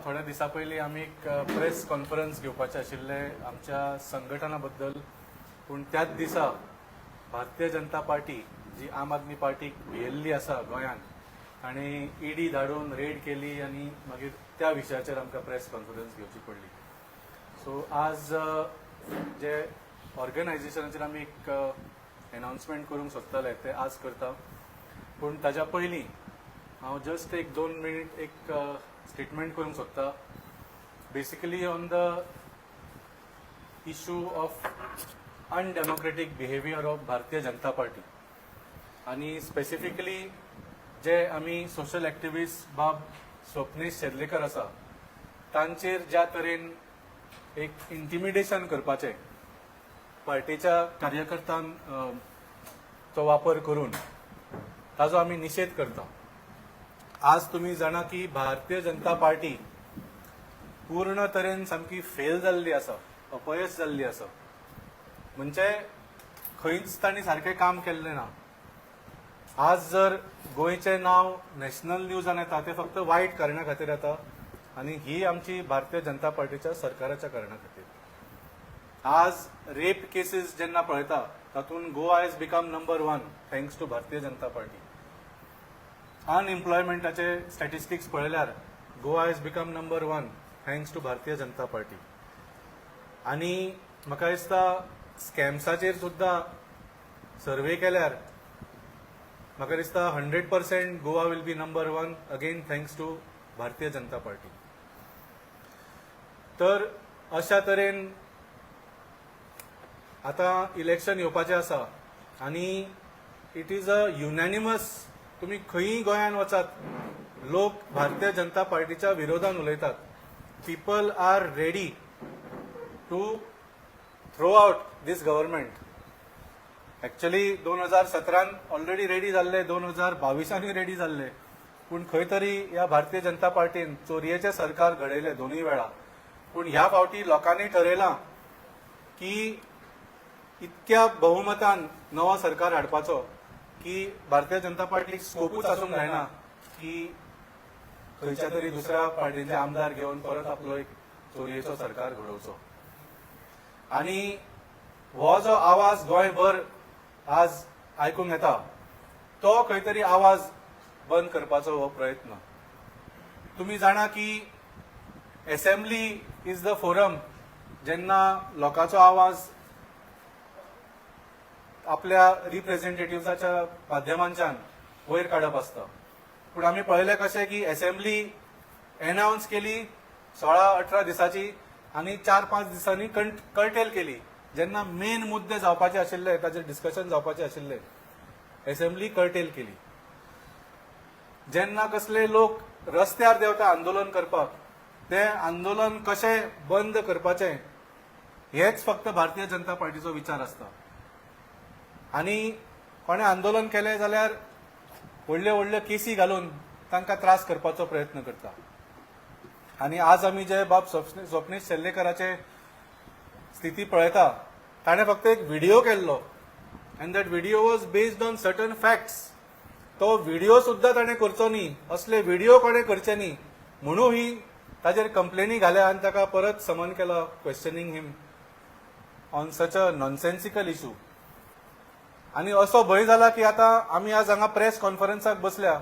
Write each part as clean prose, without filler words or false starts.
थोड्या दिसां पयलीं आमी एक प्रेस कॉन्फरन्स घेवपाचें आशिल्लें आमच्या संघटना बद्दल, पूण त्याच दिसा भारतीय जनता पार्टी जी आम आदमी पार्टीक भियेल्ली आसा गोंयांत, आनी ईडी धाडून रेड केली आनी मागीर त्या विशयाचेर आमकां प्रेस कॉन्फरन्स घेवची पडली. सो आज जे ऑर्गनायझेशनाचेर आमी एक एनाउन्समेंट करूंक सोदताले ते आज करता. पूण ताच्या पयलीं हांव जस्ट एक 2 मिनीट एक स्टेटमेंट करूंक सोदता, basically on the issue of undemocratic behaviour of Bharatiya Janata party आनी स्पेसिफिकली जे आमी सोशल एक्टिविस्ट बाब स्वप्नेश शेर्लेकर आसा, तांचेर ज्या तरेन एक इंटिमिडेशन करपाचें पार्टीच्या कार्यकर्त्यान चो वापर करून, ताजो आमी निशेध करता. आज तुमी जाणा की भारतीय जनता पार्टी पूर्ण तरेन सामकी फेल जाल्ली आसा, अपयश जाल्ली आसा. म्हणजे खंयच तांणी सारकें काम केल्लें ना. आज जर गोंयचें नांव नॅशनल न्यूजान येता, तें फक्त वायट कारणा खातीर येता आनी ही आमची भारतीय जनता पार्टीच्या सरकाराच्या कारणा खातीर. आज रेप केसीस जेन्ना पळयता, तातूंत Goa has become number one, thanks to Bharatiya Janata party. अनएम्प्लॉयमेंटाचे statistics पळयल्यार Goa has become number one, thanks to Bharatiya Janata party. आनी म्हाका दिसता स्कॅम्साचेर सुद्दां सर्वे केल्यार म्हाका दिसता 100% Goa will be number one again, thanks to Bharatiya Janata party. तर अशा तरेन आतां इलेक्शन येवपाचें आसा आनी it is a unanimous, तुमी खंयी गोंयांत वचात, लोक भारतीय जनता पार्टीच्या विरोधान उलयतात. People are ready to throw out this government. Actually 2017न already ready जाल्ले, 2022नूय रेडी जाल्ले, पूण खंय तरी ह्या भारतीय जनता पार्टीन चोरयेचें सरकार घडयलें दोनूय वेळा. पूण ह्या फावटी लोकांनी ठरयलां की इतक्या बहुमतान नवो सरकार हाडपाचो की भारतीय जनता पार्टीक स्कोपूच आसूंक जायना की खंयच्या तरी दुसऱ्या पार्टीचे आमदार घेवन परत आपलो एक चोरयेचो सरकार घडोवचो. आनी हो जो आवाज गोंयभर आज आयकूंक येता, तो खंय तरी आवाज बंद करपाचो हो प्रयत्न. तुमी जाणा की असेंब्ली is the forum जेन्ना लोकांचो आवाज आपल्या रिप्रेझेंटेटिव्साच्या माध्यमांच्यान वयर काडप आसता. पूण आमी पळयलें कशें की असेंब्ली एनावन्स केली 16-18 दिसाची आनी 4-5 दिसांनी कर्टेल केली. जेन्ना मेन मुद्दे जावपाचे आशिल्ले, ताचेर डिस्कशन जावपाचे आशिल्ले, असेंब्ली कर्टेल केली. जेन्ना कसले लोक रस्त्यार देंवता आंदोलन करपाक, तें आंदोलन कशें बंद करपाचें हेच फक्त भारतीय जनता पार्टीचो विचार आसता. आनी कोणें आंदोलन केलें जाल्यार व्हडल्यो व्हडल्यो केसी घालून तांकां त्रास करपाचो प्रयत्न करता. आनी आज आमी जे बाब स्वप्नेश शेल्लेकराचे स्थिती पळयता, ताणें फक्त एक व्हिडिओ केल्लो and that video was based on certain facts. तो व्हिडिओ सुद्दां ताणें करचो न्ही, असले व्हिडिओ कोणें करचे न्ही म्हणून ही ताजेर कंप्लेनी घाल्या आनी ताका परत समन केला, questioning him on such a nonsensical issue. आनी असो भंय जाला की आतां आमी आज हांगा प्रेस कॉन्फरन्साक बसल्या,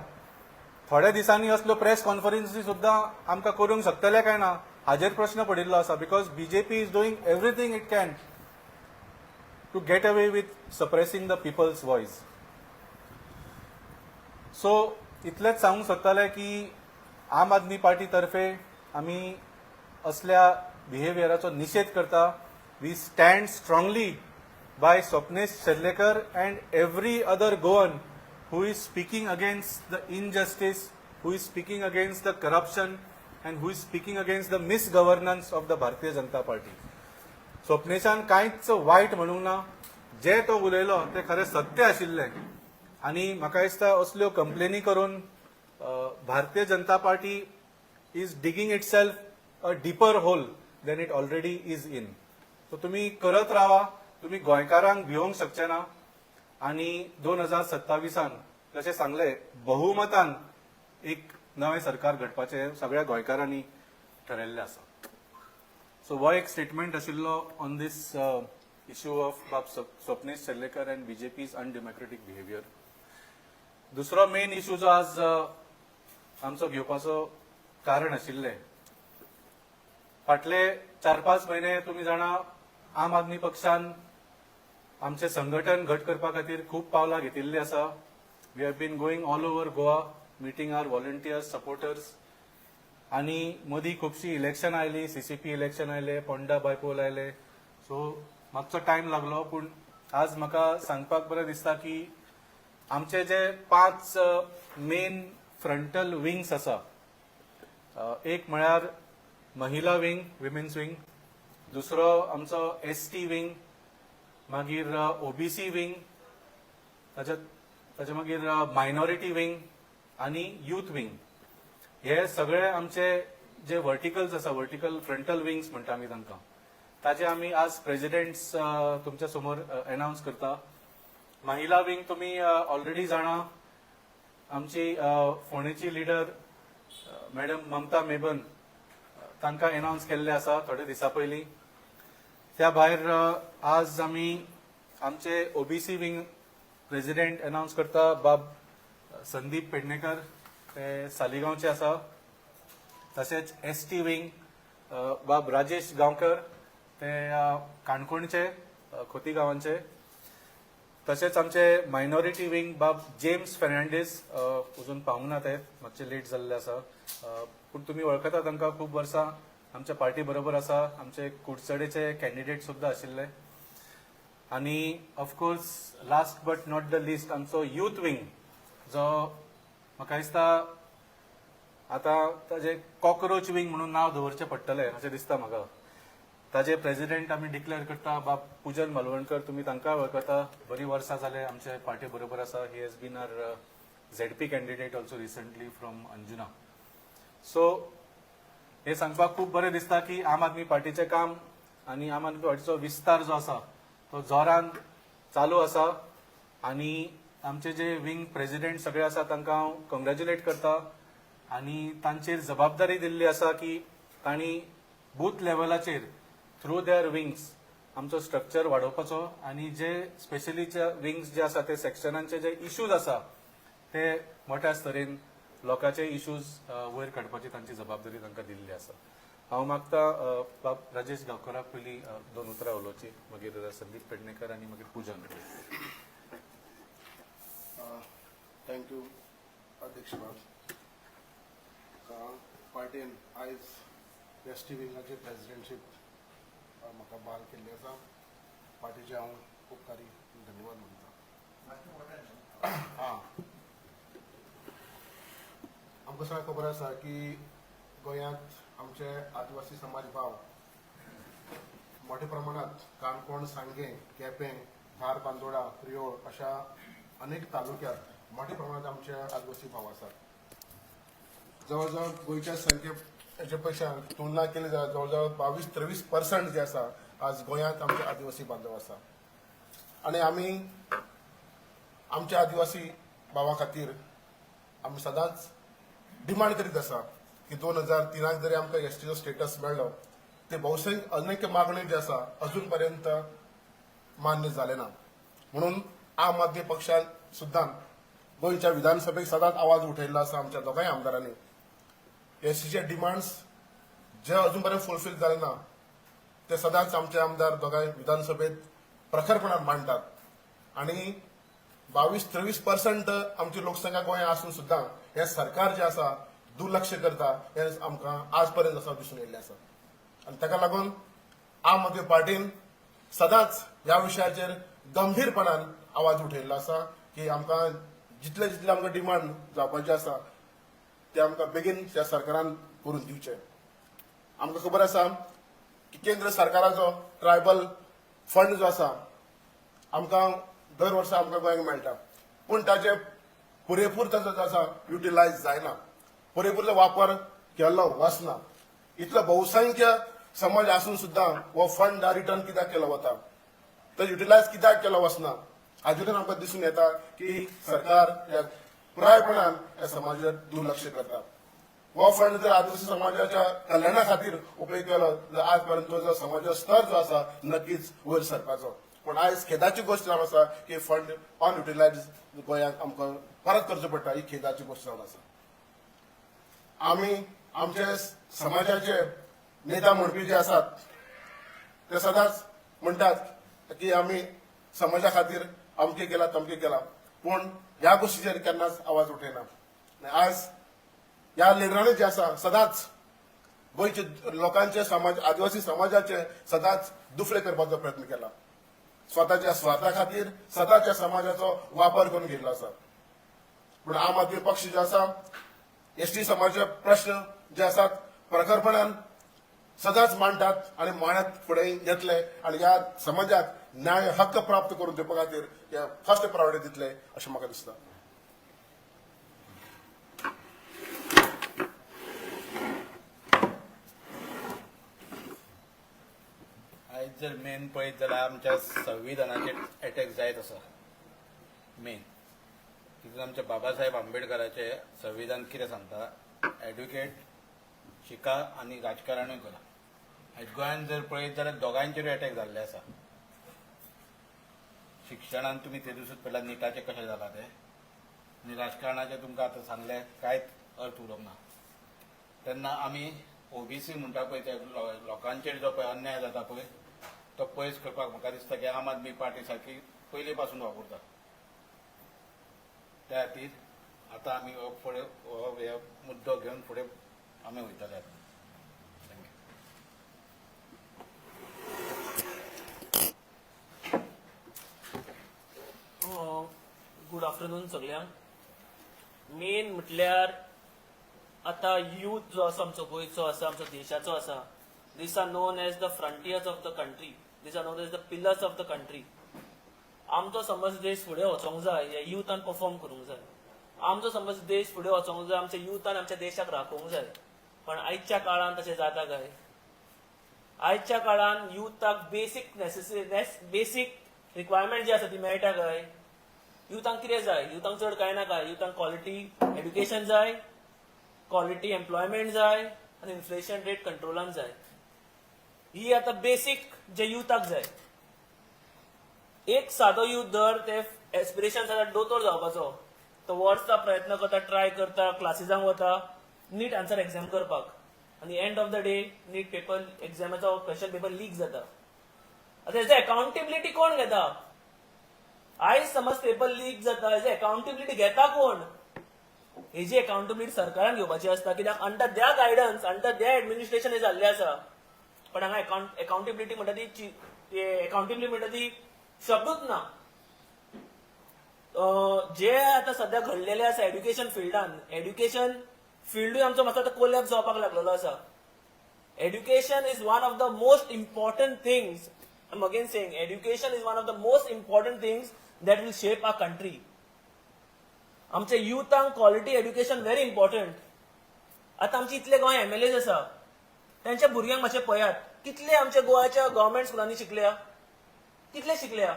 थोड्या दिसांनी असल्यो प्रेस कॉन्फरन्सी सुद्दां आमकां करूंक शकतले काय ना हाजेर प्रश्न पडिल्लो आसा, because BJP is doing everything it can to get away with suppressing the people's voice. So इतलेंच सांगूंक सोदताले की आम आदमी पार्टी तर्फे आमी असल्या बिहेवियराचो निशेध करता. We stand strongly by Swapnesh Sherlekar and every other Goan who is speaking against the injustice, who is speaking against the corruption, and who is speaking against the misgovernance of the Bharatiya Janata Party. स्वप्नेशान कांयच वायट म्हणूंक ना. जे तो उलयलो तें खरें सत्य आशिल्लें. आनी म्हाका दिसता असल्यो कंप्लेनी करून Bharatiya Janata Party is digging itself a deeper hole than it already is in. So तुमी करत रावा, तुमी गोंयकारांक भिवोवंक शकचे ना. आनी 2027न जशें सांगलें, बहुमतान एक नवें सरकार घडपाचें सगळ्या गोंयकारांनी ठरयल्लें आसा. सो हो एक स्टेटमेंट आशिल्लो on this issue of Bab Swapnesh Cherlekar and BJP's undemocratic behaviour. दुसरो मेन इशू जो आज आमचो घेवपाचो कारण आशिल्लें, फाटले 4-5 म्हयने तुमी जाणा आम आदमी पक्षान आमचें संघटन घट करपा खातीर खूब पावलां घेतिल्लीं आसा. We have been going all over Goa, meeting our volunteers, supporters. आनी मदीं खुबशीं इलेक्शन आयलीं, सीसीपी इलेक्शन आयले, पोंडा बायपोल आयले, सो मातसो टायम लागलो. पूण आज म्हाका सांगपाक बरें दिसता की आमचे जे 5 मेन फ्रंटल विंग्स आसा, एक म्हळ्यार महिला विंग, विमेन्स विंग, दुसरो आमचो एसटी विंग, मागीर ओबीसी विंग, ताच्या मागीर मायनॉरिटी विंग आनी यूथ विंग. हे सगळे आमचे जे वर्टिकल्स आसा, वर्टिकल फ्रंटल विंग्स म्हणटा आमी तांकां, ताचे आमी आज प्रेजिडेंट्स तुमच्या समोर अनाउन्स करता. महिला विंग तुमी ऑलरेडी जाणा, आमची फोंडेची लिडर मॅडम ममता मेबन, तांकां अनाउन्स केल्ले आसा थोडे दिसा पयलीं. त्या भायर आज आमी आमचे ओबीसी विंग प्रेजिडेंट अनाउन्स करता, बाब संदीप पेडणेकर, ते सालिगांवचे आसा. तशेंच एसटी विंग बाब राजेश गांवकर, ते काणकोणचे, खोती गांवांचे. तशेंच आमचे मायनॉरिटी विंग बाब जेम्स फेर्नांडीस, अजून पावूंक ना ते, मातशे लेट जाल्ले आसा, पूण तुमी वळखता तांकां, खूब वर्सां आमच्या पार्टी बरोबर आसा, आमचे कुडचडेचे कॅन्डिडेट सुद्दां आशिल्ले. आनी of course, last but not the least, आमचो यूथ विंग जो म्हाका दिसता आतां ताजे कॉकरोच विंग म्हणून नांव दवरचें पडटलें अशें दिसता म्हाका, ताजे प्रेजिडेंट आमी डिक्लेअर करता बाब पूजन मालवणकर. तुमी तांकां वळखता, बरीं वर्सां जाले आमचे पार्टी बरोबर आसा. He has been our ZP candidate also recently from Anjuna. So हे सांगपाक खूब बरें दिसता की आम आदमी पार्टीचें काम आनी आम आदमी पार्टीचो विस्तार जो आसा तो जोरान चालू आसा. आनी आमचे जे विंग प्रेजिडेंट सगळे आसा तांकां हांव कंग्रेच्युलेट करता आनी तांचेर जबाबदारी दिल्ली आसा की तांणी बूथ लेवलाचेर थ्रू there wings आमचो स्ट्रक्चर वाडोवपाचो आनी जे स्पेशली जे विंग्स जे आसा ते सेक्शनांचे जे इश्यूज आसा ते मोठ्या स्तरेन लोकांचे इश्यूज वयर काडपाची तांची जबाबदारी तांकां दिल्ली आसा. हांव मागता बाब राजेश गांवकराक पयलीं दोन उतरां उलोवची, मागीर संदीप पेडणेकर आनी मागीर पूजन. Thank you अध्यक्ष बाब. पार्टीन आयज एस टी विंगाचे प्रेसिडेंटशीप म्हाका बहाल केल्ली आसा. पार्टीचे हांव उपकारी, धन्यवाद मानता. आं, आमकां सगळ्यांक खबर आसा की गोंयांत आमचे आदिवासी समाज भाव मोठ्या प्रमाणात काणकोण, सांगें, केपें, धारबांदोडा, प्रियोळ अशा अनेक तालुक्यात मोठ्या प्रमाणात आमचे आदिवासी भाव आसात. जवळ जवळ गोंयच्या संख्ये पेक्षा तुलना केली जाल्यार जवळ जवळ 22-23% जे आसा आज गोंयांत आमचे आदिवासी बांधव आसा. आनी आमी आमच्या आदिवासी भावां खातीर आमी सदांच डिमांड करीत आसा की 2003क जरी आमकां एसटीचो स्टेटस मेळ्ळो, ते बहुसंख्य अनेक मागण्यो ज्यो आसा अजून पर्यंत मान्य जाले ना. म्हणून आम आदमी पक्षान सुद्दां गोंयच्या विधानसभेक सदांच आवाज उठयल्लो आसा. आमच्या दोगांय आमदारांनी एसटीचे डिमांड्स जे अजून पर्यंत फुलफील जाले ना ते सदांच आमचे आमदार दोगांय विधानसभेत प्रखरपणान मांडटात. आणि 22-23% आमची लोकसंख्या गोंयांत आसून सुद्दां हें सरकार जें आसा दुर्लक्ष करता हें आमकां आज पर्यंत आसा दिसून येयल्लें आसा. आनी ताका लागून आम आदमी पार्टीन सदांच ह्या विशयाचेर गंभीरपणान आवाज उठयल्लो आसा की आमकां जितले जितले आमकां डिमांड जावपाचे आसा ते आमकां बेगीन त्या सरकारान करून दिवचे. आमकां खबर आसा की केंद्र सरकाराचो ट्रायबल फंड जो आसा आमकां दर वर्सा आमकां गोंयांक मेळटा, पूण ताचे पुरेपूर ताचो जो आसा युटिलायज जायना, पुरेपूर वापर केल्लो वचना. इतलो बहुसंख्य समाज आसून सुद्दां हो फंड रिटर्न कित्याक केलो वता, तो युटिलायज कित्याक केलो वचना, हाजेर आमकां दिसून येता की सरकार ह्या पुरायपणान ह्या समाजाक दुर्लक्ष करता. हो फंड जर आदिवासी समाजाच्या कल्याणा खातीर उपयोग केलो जाल्यार आज पर्यंत जो समाजाचो स्तर जो आसा नक्कीच वयर सरपाचो. पूण आयज खेदाची गोश्ट जावन आसा की फंड अनयुटिलायज गोंयांत आमकां परत करचो पडटा. ही खेदाची गोश्ट जावन आसा. आमी आमचे समाजाचे नेता म्हणपी जे आसात ते सदांच म्हणटात की आमी समाजा खातीर अमकें केलां, तमकें केलां, पूण ह्या गोश्टीचेर केन्नाच आवाज उठयना. आनी आयज ह्या लिडरांनी जे आसा सदांच गोंयचे लोकांचे समाज, आदिवासी समाजाचे सदांच दुफळे करपाचो प्रयत्न केला. स्वताच्या स्वार्था खातीर सदांच्या समाजाचो वापर करून घेतलो आसा. पूण आम आदमी पक्ष जो आसा एसटी समाजाचे प्रश्न जे आसात प्रखरपणान सदांच मांडटात आनी मांडत फुडें येतले आनी ह्या समाजाक न्याय हक्क प्राप्त करून दिवपा खातीर हे फर्स्ट प्रायोरिटी दितले अशें म्हाका दिसता. आयज जर मेन पळयत जाल्यार आमच्या संविधानाचेर एटॅक जायत आसा मेन. तितून आमच्या बाबासाहेब आंबेडकराचें संविधान कितें सांगता, एड्युकेट शिका आनी राजकारणूय करा. आयज गोंयांत जर पळयत जाल्यार दोगांयचेरूय एटॅक जाल्ले आसा. शिक्षणान तुमी ते दिसूच पळयला निटाचें कशें जालां तें, आनी राजकारणाचें तुमकां आतां सांगलें कांयच अर्थ उरूंक ना. तेन्ना आमी ओबीसी म्हणटा पळय त्या लोकांचेर जो पळय अन्याय जाता पळय तो पयस करपाक म्हाका दिसता की आम आदमी पार्टी सारकी पयलीं पासून वावुरता. त्या खातीर आतां आमी हो फुडें हो हे मुद्दो घेवन फुडें आमी वयतले. Thank you. Good afternoon सगल्यांक. मेन म्हटल्यार आतां यूथ जो आसा आमचो गोंयचो आसा, आमचो देशाचो आसा, these are known as the frontiers of the country, these are known as the pillars of the country. आमचो समज देश फुडें वचोंक जाय, ह्या युथान परफॉर्म करूंक जाय. आमचो समज देश फुडें वचोंक जाय, आमच्या युथान आमच्या देशाक राखोवंक जाय. पण आयच्या काळान तशें जाता काय? आयच्या काळान युथाक बेसीक नेसेसरी, बेसीक रिक्वायरमेंट जी आसा ती मेळटा काय? युथांक कितें जाय? युथांक चड कांय नाका. युथांक क्वॉलिटी एड्युकेशन जाय, क्वॉलिटी एम्प्लॉयमेंट जाय आनी इन्फ्लेशन रेट कंट्रोलान जाय. ही आतां बेसीक जे युथाक जाय. एक सादो यूथ धर, ते एस्पिरेशन आसा दोतोर जावपाचो, तो वर्सां प्रयत्न करता, ट्राय करता, क्लासिसांक वता नीट आन्सर एक्झाम करपाक, आनी end of the day NEET paper एक्झामाचो question paper leak जाता. आतां हेजो अकाउंटेबिलिटी कोण घेता? आयज समज पेपर लीक जाता, हेजी अकाउंटेबिलिटी घेता कोण? हेजी अकाउंटेबिलिटी सरकारान घेवपाची आसता, कित्याक under their guidance, under their administration हे जाल्लें आसा. पण हांगा अकाउंटेबिलिटी म्हणटा ती, अकाउंटेबिलिटी म्हणटा ती शब्दूच ना. जे आतां सध्या घडलेलें आसा एड्युकेशन फिल्डान, एड्युकेशन फिल्डूय आमचो मातसो आतां कोलॅप्स जावपाक लागलेलो आसा. Education is one of the most important things. I am again saying, education is one of the most important things that will shape our country. आमच्या युथांक क्वॉलिटी एड्युकेशन व्हेरी इम्पॉर्टंट. आतां आमचे इतले गोंय एमएलएज आसा, त्यांच्या भुरग्यांक मातशें पळयात, कितले आमच्या गोवाच्या गव्हर्मेंट स्कुलांनी शिकल्या, कितले शिकल्या.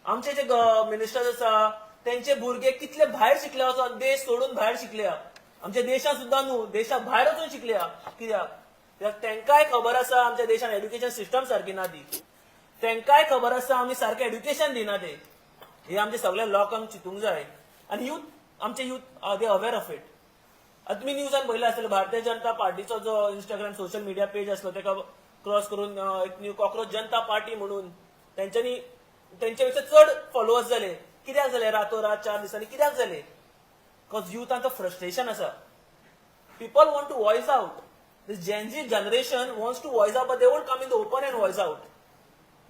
आमचे जे मिनिस्टर्स आसा त्यांचे भुरगे कितले भायर शिकले, वचोन देश सोडून भायर शिकल्या, आमच्या देशात सुद्दां न्हू, देशा भायर वचून शिकल्या. कित्याक? कित्याक तेंकाय खबर आसा आमच्या देशान एड्युकेशन सिस्टम सारकी ना ती. तेंकाय खबर आसा आमी सारकें एड्युकेशन दिना ते. हे आमचे सगळ्या लोकांक चिंतूंक जाय. आनी युथ, आमचे youth, they aware of it. आतां तुमी न्यूजान पळयलें आसतलें, भारतीय जनता पार्टीचो जो इंस्टाग्राम सोशल मिडिया पेज आसलो तेका क्रॉस करून एक न्यू कॉक्रोच जनता पार्टी म्हणून तेंच्यांनी तेंचे पेक्षा चड फॉलोअर्स जाले. कित्याक जाले रातोरात 4 दिसांनी? कित्याक जाले? Because युथांचो फ्रस्ट्रेशन आसा. People want to voice out. This Gen Z generation wants to voice out, but they won't come in the open and voice out.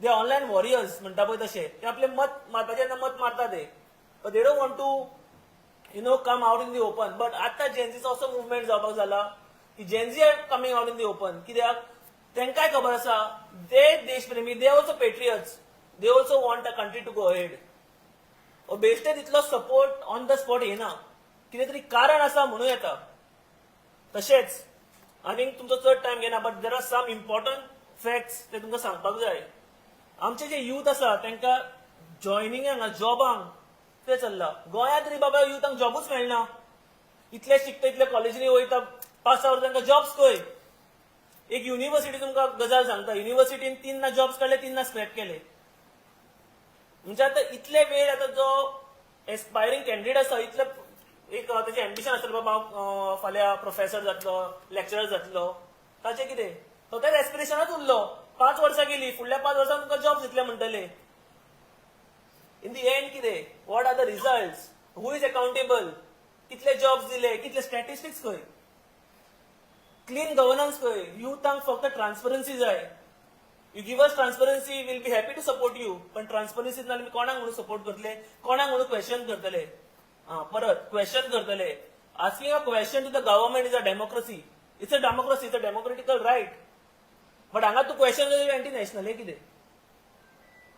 They online warriors म्हणटा पळय तशे. ते आपले मत मारपाचे तेन्ना मत मारता ते, but they don't want to come out in the open. But आतां जेनझीचो असो मुवमेंट जावपाक जाला की Gen Z are coming out in the open. कित्याक? तांकांय खबर आसा, ते देशप्रेमी, they also patriots, they also want a country to go ahead. बेश्टे तितलो सपोर्ट ऑन the spot येना, कितें तरी कारण आसा म्हणूं येता. तशेंच आनीक तुमचो चड टायम घेना, but there are some important facts ते तुमकां सांगपाक जाय. आमचे जे यूथ आसा तांकां जॉयनिंगाक, जॉबांक कितें चल्ला गोंयांत तरी बाबा, युथांक जॉबूच मेळना. इतले शिकता, इतले कॉलेजींनी वयता. पास आवट तांकां जॉब्स खंय? एक युनिव्हर्सिटी तुमकां गजाल सांगता, युनिव्हर्सिटीन तीन ना जॉब्स काडले, तीन ना स्क्रॅप केले. म्हणजे आतां इतले वेळ आतां जो एस्पायरींग कॅन्डिडेट आसा, इतले एक तेजें एम्बिशन आसतलें, बाबा हांव फाल्यां प्रोफेसर जातलो, लेक्चरर जातलो, ताचें कितें? तो त्याच एस्पिरेशनाच उरलो. 5 वर्सां गेली, फुडल्या 5 वर्सां तुमकां जॉब दितले म्हणटले. इन the and कितें? What are the result? Who is accountable? कितले जॉब्स दिले? कितले स्टॅटिस्टिक्स खंय? क्लीन गव्हर्नन्स खंय? युथांक फक्त ट्रान्सपरन्सी जाय. You give us transparency, we'll be happy to support you. पण ट्रान्सपरन्सी ना, आमी कोणाक म्हणून सपोर्ट करतले? कोणाक म्हणून क्वेश्चन करतले? हा, परत क्वेश्चन करतले. Asking a question to the government is a democracy. It's a democracy, it's a democratical right. But हांगा तूं क्वेश्चन एंटी नॅशनल, हे कितें?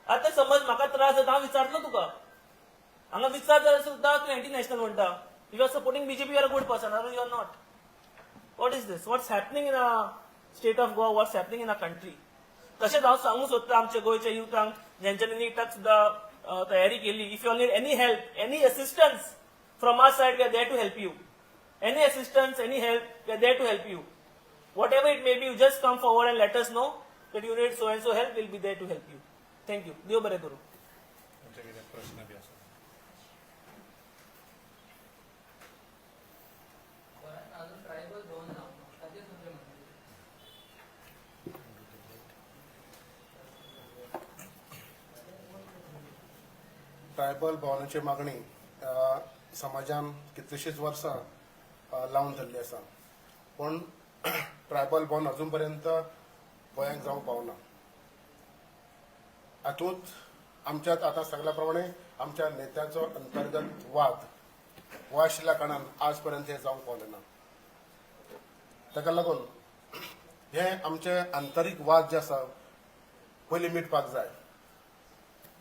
आतां समज म्हाका त्रास जाता, हांव विचारतलो तुका. हांगा विचार जाल्यार सुद्दां तूं एंटी नॅशनल म्हणटा. You are supporting BJP, you are a good person or you are not? What is this? What's happening in a state of Goa? What's happening in a country? तशेंच हांव सांगूंक सोदता आमच्या गोंयच्या युथांक, ज्यांच्यानी निटाक सुद्दां तयारी केली, if you need any help, any assistance from our side, we are there to help you. Any assistance, any help, we are there to help you. Whatever it may be, you just come forward and let us know that you need so and so help. We'll be there to help you. Thank you. देव बरें करूं. तुमचे कितें प्रश्न बी आसा? गोंयांत अजून tribal भवन जावंक ना, ताचेर तुमचें म्हणणें कितें? ट्रायबल भवनाची मागणी समाजान कितलींशींच वर्सां लावन धरली आसा, पूण ट्रायबल भवन अजून पर्यंत गोंयांत जावंक पावना. हातूंत आमच्यात आतां सांगल्या प्रमाणे आमच्या नेत्याचो अंतर्गत वाद हो आशिल्ल्या कारणान आज पर्यंत हें जावंक पावलें ना. ताका लागून हे आमचे आंतरीक वाद जे आसा पयलीं मिटपाक जाय,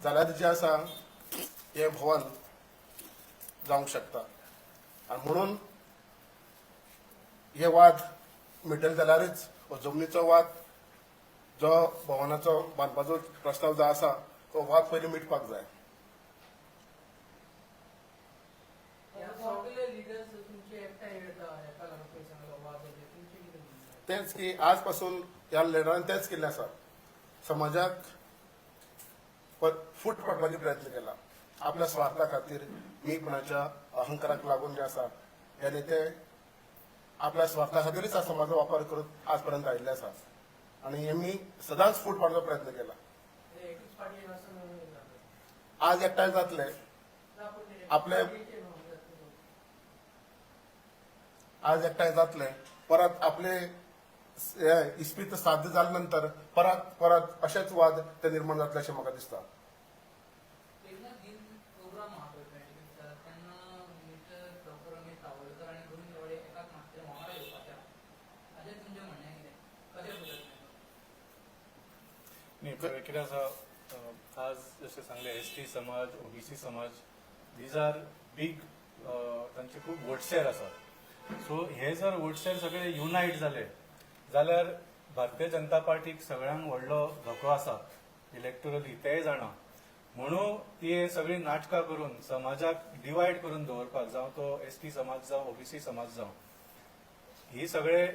जाल्यार जें आसा हें भवन जावंक शकता. आनी म्हणून हे वाद मिटले जाल्यारच हो जमनीचो वाद, जो भवनाचो बांदपाचो प्रस्ताव जो आसा, तो वाद पयलीं मिटपाक जाय. सगळे लिडर्स तुमचे एकठांय येता, हेका लागून पयशे सांगलो वाद जाले, तुमचें कितें म्हणणें? तेंच की आज पासून ह्या लिडरान तेंच केल्लें आसा, समाजाक फूट पडपाचे प्रयत्न केला. आपल्या स्वार्था खातीर, मीपणाच्या अहंकाराक लागून जे आसा हे नेते आपल्या स्वार्था खातीरच ह्या समाजाचो वापर करून आज पर्यंत आयिल्ले आसा आनी हेमी सदांच फूट पाडपाचो प्रयत्न केला. म्हणजे एकूच पार्टी आसून जाता. आज एकठांय जातले ना, पूण ते पार्टीचे न्हू, जातले. आज एकठांय जातले, परत आपले हे इस्पीत साध्य जाले नंतर परत परत अशेच वाद ते निर्माण जातले अशें म्हाका दिसता. तेन्ना दीन प्रोग्राम आहा पळय 25, तेन्ना मिस्टर डॉक्टर रमेश तवडकर आनी गोविंद गावडे एकाच माचयेर वांगडा येवपाचे आहा, ताचेर तुमचें म्हणणें कितें? कशें फुडत? न्ही, पळय कितें आसा, आज जशें सांगलें, एसटी समाज, ओबीसी समाज, these are big, तांचे खूब वोट शेअर आसा. सो हे जर वोट शेअर सगळे युनायट जाले जाल्यार भारतीय जनता पार्टीक सगळ्यांक व्हडलो धोको आसा इलेक्टोरली, तेय जाणा. म्हणून ती हे सगळीं नाटकां करून समाजाक डिवायड करून दवरपाक, जावं तो एसटी समाज जावं, ओबीसी समाज जावं, ही सगळे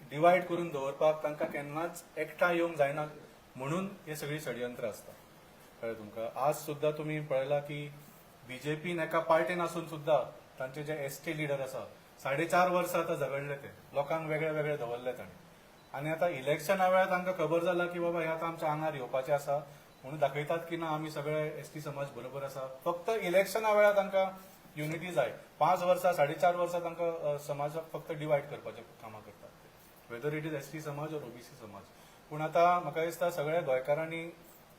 डिवायड करून दवरपाक, तांकां केन्नाच एकठांय येवंक जायना म्हणून हे सगळी षडयंत्र आसता. कळ्ळें तुमकां? आज सुद्दां तुमी पळयलां की बीजेपीन एका पार्टीन आसून सुद्दां तांचे जे एसटी लिडर आसा, 4.5 वर्सां आतां झगडले ते, लोकांक वेगळे वेगळे दवरले तांणी. आनी आतां इलेक्शना वेळार तांकां खबर जाला की बाबा हे आतां आमच्या आंगार येवपाचे आसा, म्हणून दाखयतात की ना, आमी सगळे एसटी समाज बरोबर आसा. फक्त इलेक्शना वेळार तांकां युनिटी जाय. 5 वर्सां, 4.5 वर्सां तांकां समाजाक फक्त डिवायड करपाचें कामां करतात, वेदर it is ST समाज ऑर ओबीसी समाज. पूण आतां म्हाका दिसता सगळ्या गोंयकारांनी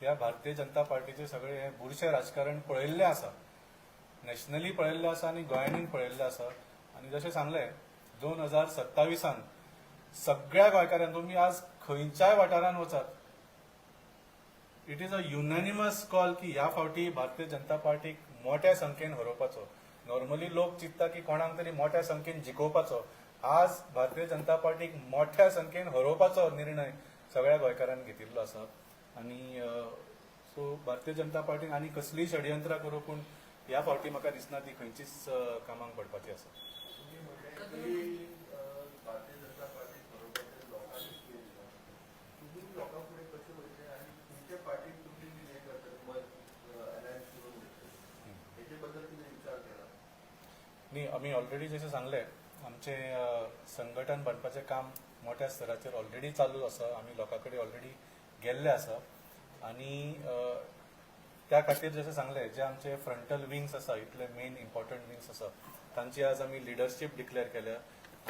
ह्या भारतीय जनता पार्टीचे सगळे हे बुरशें राजकारण पळयल्लें आसा, नॅशनली पळयल्लें आसा आनी गोंयांनी पळयल्लें आसा. आनी जशें सांगलें, 2027आन सगळ्या गोंयकारांक, तुमी आज खंयच्याय वाठारांत वचात, it is a unanimous call की ह्या फावटी भारतीय जनता पार्टीक मोठ्या संख्येन हरोवपाचो. नॉर्मली लोक चिंतता की कोणाक तरी मोठ्या संख्येन जिखोवपाचो. आज भारतीय जनता पार्टीक मोठ्या संख्येन हरोवपाचो निर्णय सगळ्या गोंयकारांनी घेतिल्लो आसा. आनी सो भारतीय जनता पार्टीन आनी कसलीय षडयंत्रां करूं, पूण ह्या फावटी म्हाका दिसना ती खंयचीच कामाक पडपाची आसा. तुम्ही म्हणले की भारतीय जनता पार्टी बरोबर लोकांनी केली, तुम्ही लोकां फुडें कशें वयतले आनी तुमच्या पार्टीक तुमी हें करतले, अलायन्स करून घेतले, हेजे बद्दल कितें विचार केला? न्ही, आमी ऑलरेडी जशें सांगलें, आमचें संघटन बांदपाचें काम मोठ्या स्तराचेर ऑलरेडी चालू आसा. आमी लोकां कडेन ऑलरेडी गेल्ले आसा आनी त्या खातीर जशें सांगलें, जे आमचे फ्रंटल विंग्स आसा, इतले मेन इम्पॉर्टंट विंग्स आसा, तांची आज आमी लिडरशीप डिक्लेअर केल्या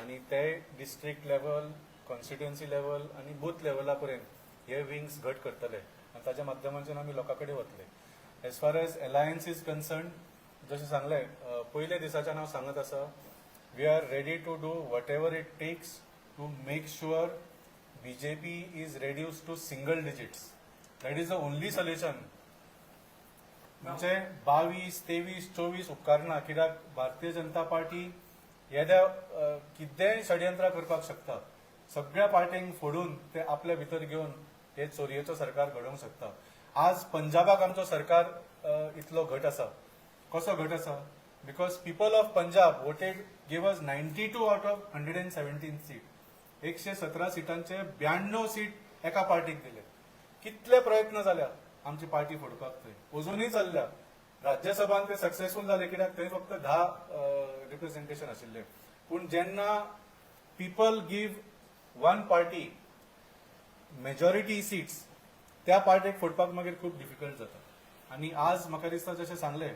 आनी ते डिस्ट्रिक्ट लेवल, कॉन्स्टिट्युएन्सी लेवल आनी बूथ लेवला पर्यंत हे विंग्स घट करतले आनी ताच्या माध्यमांतल्यान आमी लोकां कडेन वतले. As far as alliance is concern, जशें सांगलें, पयल्या दिसाच्यान हांव सांगत आसा, we are ready to do whatever it takes to make sure BJP is reduce to single digits. That is the only solution. म्हणजे 22, 23, 24 उपकारना, कित्याक भारतीय जनता पार्टी येद्या कितेंय षडयंत्रां करपाक शकता. सगळ्या पार्टींक फोडून ते आपल्या भितर घेवन हे चोरयेचो सरकार घडोवंक शकता. आज पंजाबाक आमचो सरकार इतलो घट आसा. कसो घट आसा? Because people of Punjab voted, give us 92 out of 117 seat. 117 सिटांचे 92 seat एका पार्टीक दिले. कितले प्रयत्न जाल्या आमची पार्टी फोडपाक, थंय अजूनय चल्ल्या. राज्यसभान ते सक्सेसफूल जाले, कित्याक थंय फक्त 10 रिप्रेझेंटेशन आशिल्ले. पूण जेन्ना people give one party majority seats, त्या पार्टीक फोडपाक मागीर खूब डिफिकल्ट जाता. आनी आज म्हाका दिसता, जशें सांगलें,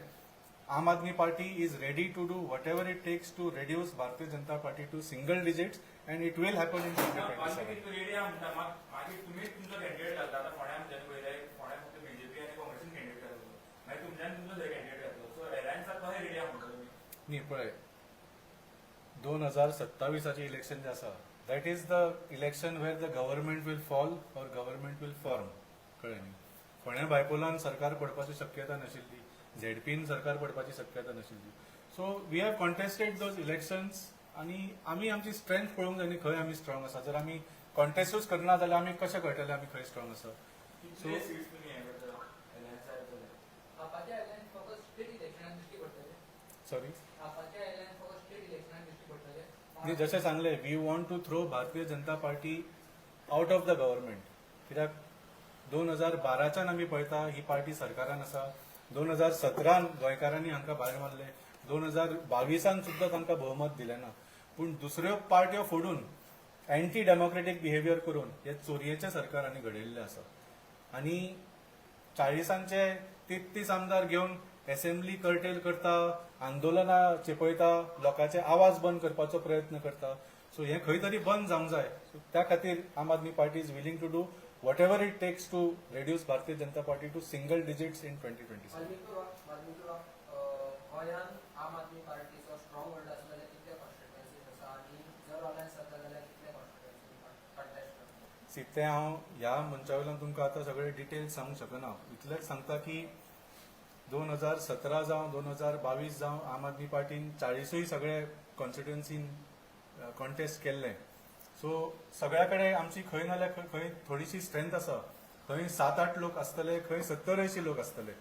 Aam Aadmi Party is ready to do whatever it takes to reduce Bharatiya Janata Party to single digits, and it will happen in 2027. Ready आहा म्हणटा, मागीर तुमीच तुमचो कॅन्डिडेट घालता. आतां फोंड्या आमच्यान पळयलें, फोंड्या फक्त बीजेपी आनी काँग्रेसीन कॅन्डिडेट घातलो, मागीर तुमच्यान तुमचो थंय कॅन्डिडेट घातलो. सो एलायन्साक कशें रेडी आहा म्हणटा तुमी? न्ही, पळय, 2027आचें इलेक्शन जें आसा, that is the election where the government will fall or government will form. कळ्ळें न्ही? फोंड्या बायपोलान सरकार पडपाची शक्यता नाशिल्ली, झेडपीन सरकार पडपाची शक्यता नाशिल्ली. So we have contested those elections आनी आमी आमची स्ट्रेंथ पळोवंक जाय न्ही, खंय आमी स्ट्रॉंग आसा. जर आमी कॉन्टेस्टूच करना जाल्यार आमी कशें कळटलें आमी खंय स्ट्रॉंग आसा? कितले सीट्स तुमी हें करता, एलायन्साक येतले? आपाचे अलायन्स फकत स्टेट इलेक्शनाक दिश्टी पडटले? सॉरी? आपाचे अलायन्स फकत स्टेट इलेक्शनाक दिश्टी पडटले? न्ही, जशें सांगलें, we want to throw Bharatiya Janata Party out of the government, कित्याक 2012च्यान आमी पळयता ही पार्टी सरकारान आसा. 2017न गोंयकारांनी हांकां भायर मारले. 2022न सुद्दां तांकां भोवमत दिलें ना. पूण दुसऱ्यो पार्ट्यो फोडून, एंटी डेमोक्रेटीक बिहेवियर करून हे चोरयेचें सरकार हांणी घडयल्लें आसा. आनी 40आंचे 33 आमदार घेवन एसेंब्ली कर्टेल करता, आंदोलनां चेपयता, लोकांचे आवाज बंद करपाचो प्रयत्न करता. सो हें खंय तरी बंद जावंक जाय. सो त्या खातीर Aam Aadmi Party is willing to do whatever it takes to reduce Bharatiya Janata Party to single digits in 2027. Valmiki बाब, गोंयान आम आदमी पार्टीचो स्ट्रॉंग होल्ड आसा जाल्यार कितले कॉन्स्टिट्युएन्सीज आसा आनी जर अलायन्स जाता जाल्यार कितले कॉन्स्टिट्युएन्सी कंटेस्ट करता? सी, तें हांव ह्या मंचा वयल्यान तुमकां आतां सगळे डिटेल्स सांगूंक शकना. इतलेंच सांगता की 2017 जावं, 2022 जावं, आम आदमी पार्टीन 40ूय सगळे कॉन्स्टिट्युएन्सीन कॉन्टेस्ट केल्ले. सो सगळ्या कडेन आमची खंय ना जाल्यार खंय खंय थोडीशी स्ट्रेंथ आसा. खंय सात आठ लोक आसतले, खंय 70 80 लोक आसतले,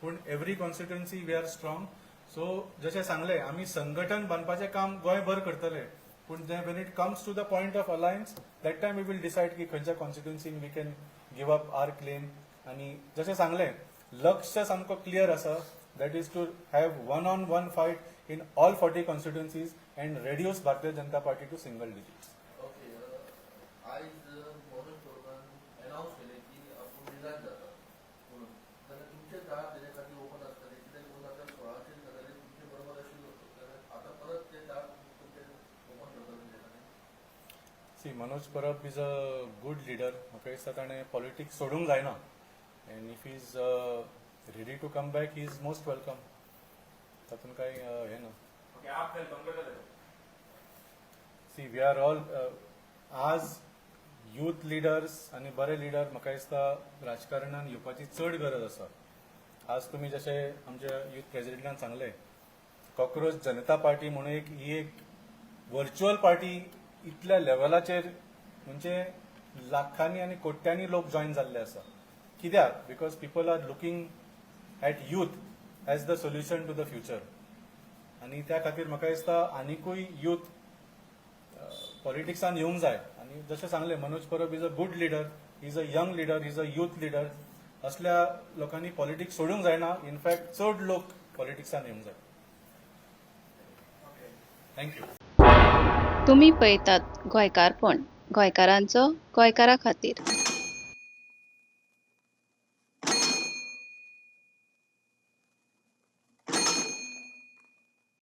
पूण every constituency we are strong. So जशें सांगलें, आमी संघटन बांदपाचें काम गोंयभर करतले, पूण जें when it comes to the point of alliance, that time we will decide की खंयच्या कॉन्स्टिट्युएन्सीन we can give up our claim. आनी जशें सांगलें, लक्ष सामको क्लियर आसा, that is to have one on one fight in all 40 constituencies and reduce Bharatiya Janata Party to single digits. Okay, आयज मनोज परबान अनावन्स केलें की आपूण रिजायन जाता म्हणून, जाल्यार तुमचें दार तेजे खातीर ओपन आसतलें? कित्याक 2016चेर गजाली तुमचे बरोबर आशिल्लो, जाल्यार आतां परत तें दार तुमचें ओपन करतलें तुमचे खातीर? See, Manoj Parab is a good leader. म्हाका दिसता ताणें पॉलिटिक्स सोडूंक जायना, and if he's ready to come back, he is most welcome. तातूंत कांय हें ना. ओके, आप welcome करतले? सी, we are all आज यूथ लिडर्स आनी बरे लिडर म्हाका दिसता राजकारणान येवपाची चड गरज आसा. आज तुमी जशें आमच्या यूथ प्रेसिडेंटान सांगलें, कॉक्रोच जनता पार्टी म्हणून एक ही एक व्हर्च्युअल पार्टी इतल्या लेवलाचेर, म्हणजे लाखांनी आनी कोट्यांनी लोक जॉयन जाल्ले आसा. कित्याक? Because people are looking at youth as the solution to the future. आनी त्या खातीर म्हाका दिसता आनिकूय यूथ पॉलिटिक्सान येवंक जाय. आनी जशें सांगलें, Manoj Parab is a good leader, is a young leader, is a youth leader. असल्या लोकांनी पॉलिटिक्स सोडूंक जायना. इनफॅक्ट चड लोक पॉलिटिक्सान येवंक जाय. Thank you. तुमी पळयतात गोंयकारपण, गोंयकारांचो गोंयकारा खातीर.